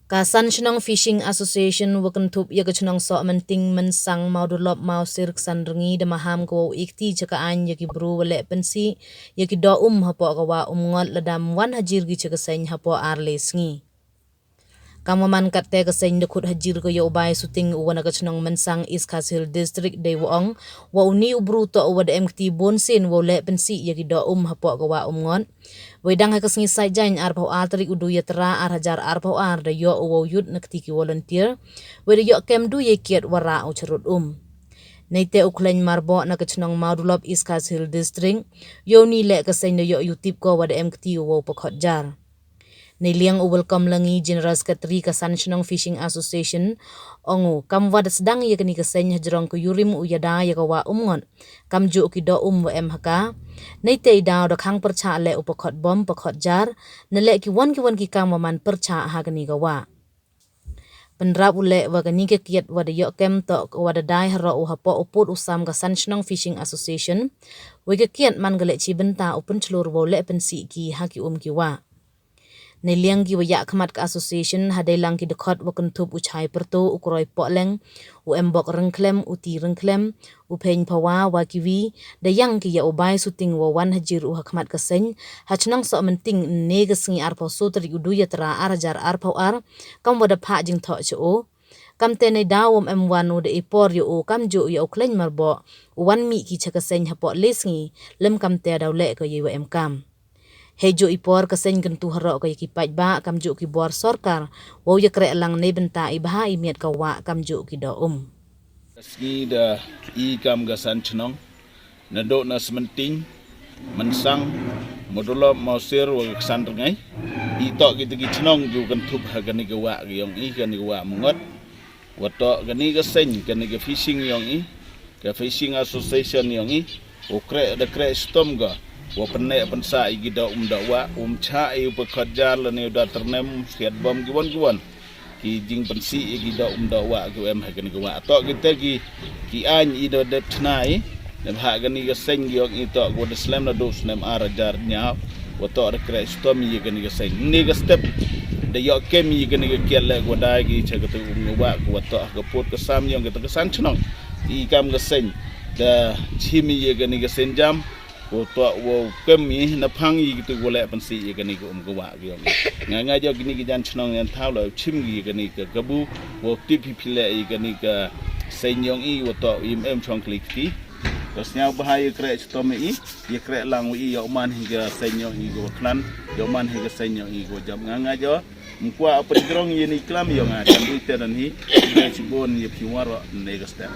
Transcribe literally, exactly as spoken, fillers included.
Ka San Shnong Fishing Association wa kynthup ya ka chnong Sohmynting, Mynsang, Mawdulop, Mawsir, Ksanrngi da maham ka wow ikti cha ka aiñ ya ki bru wa leh pynsih ya ki doh um hapoh ka wah Umngot lada ym wan hajir ki cha ka seiñ hapoh ar le sngi. Kam wa man katte, ka seiñ da khut hajir ko ya u Bai Suting u wa na ka chnong Mynsang, East Khasi Hills District, dei wa ong wa uni u bru toh u wa da em kti bun sien wow leh pynsih ya ki doh um hapoh ka wah Umngot. Wei dang ha ka sngi Saitjaiñ arphaw ar tarik u Duyatra ar hajar arphaw ar da yoh u wow yut na kti ki volunteer. Wei da yoh kem du yei kiad wa rah u charud um. Neite u Khleiñ Marboh na ka chnong Mawdulop, East Khasi Hills District, yow ni leh ka seiñ da yoh yutip ko wa da em kti u wow pakhot jar. Neiliang u Welcome Langi, General Secretary ka San Shnong Fishing Association, ong u kam wa da sdang ya kani ka seiñ hajrong ka yurim u yada ya ka wah Umngot, kamjooh ki doh um wa em ha ka. Neite i daw da khang pyrchah leh u pakhot bom pakhot jar, na leh ki wan ki wan ki kam wa man pyrchah ha kani ka wah. Pynrap u leh wa kani ka kiad wa da yoh kem toh ka wa da dai haroh u hapoh u pud u sam ka San Shnong Fishing Association. Wei ka kiad man ka leh chi bynta u pynchlur wow leh pynsih ki ha ki um ki wah. Neiliang ki wa yakhmat ka association, hadei lang ki dkhot wa kynthup u Chai Pyrtuh, u Kroi Pohleng, u Embok Ryngkhlem, u Ti Ryngkhlem, u Pheiñ Phawa wa kiwi, da yang ki ya u Bai Suting wa wan hajir u hakhmat ka seiñ ha chnong Sohmynting ynne ka sngi arphaw soo tarik u Duyatra ar hajar arphaw ar, kam wa da phah jingthoh cha u. Kamte neidaw wa ym em wan u da i por ya u, kamjooh ya u Khleiñ Marboh u wan mih ki cha ka seiñ hapoh le sngi, lym kamte daw leh ko yei wa em kam. Heijooh i por ka seiñ kyntu haroh ko ya ki paidbah kamjooh ki bor sorkar wow yakreh lang neibynta i bha i miat ka wah kamjooh ki doh um. Ka sngi da i kam ka san chnong, nadooh na Smynting, Mynsang, Mawdulop, Mawsir wa ka Ksanrngi, i toh kita ki chnong ki wa kynthup ha kani ka wah ki yong i, kani ka wah Umngot. Wa toh kani ka seiñ, kani ka fishing yong i, ka Fishing Association yong i, u kreh da kreh chitom ka wa pynneh pynsah ya ki doh um doh wah, um chah ya u pakhot jar lane u da tyrnem, phiat bom ki wan ki wan ki jingpynsih ya ki doh um doh wah ki wa em ha kani ka wah. Toh kita ki, ki aiñ i da dep chna i, neibhah kani ka seiñ ki yong i toh ka wa da slem nadooh snem ar hajar ynñiaw, wa toh da kreh chitom ya kani ka seiñ. Ynne ka step da yoh kem ya kani ka kiad leh ka wa dai ki cha katu um ka wah ka wa toh ha ka pud ka sam yong katu ka san chnong. I kam ka seiñ da chim ya kani ka seiñ jam, wow toh wow kem i na phang i kitu wa leh pynsih ya kani ka um ka wah ki yong i. Nga nga yoh kini ki jan chnong jan thaw la chim ki ya kani ka kabu, wow tip hi phi leh ya kani ka seiñ yong i wa toh im em chong kli kti. Ka sñiaw bha ya kreh chitom i, ya kreh lang wa i yoh man hi ka seiñ yong i ka wa khlan, yoh man hi ka seiñ yong i ka wa jam. Nga nga yoh ym kwah pynjrong ya ni klam yong nga, kan du te nan hi, ya chibun ya phi waroh ne ka step.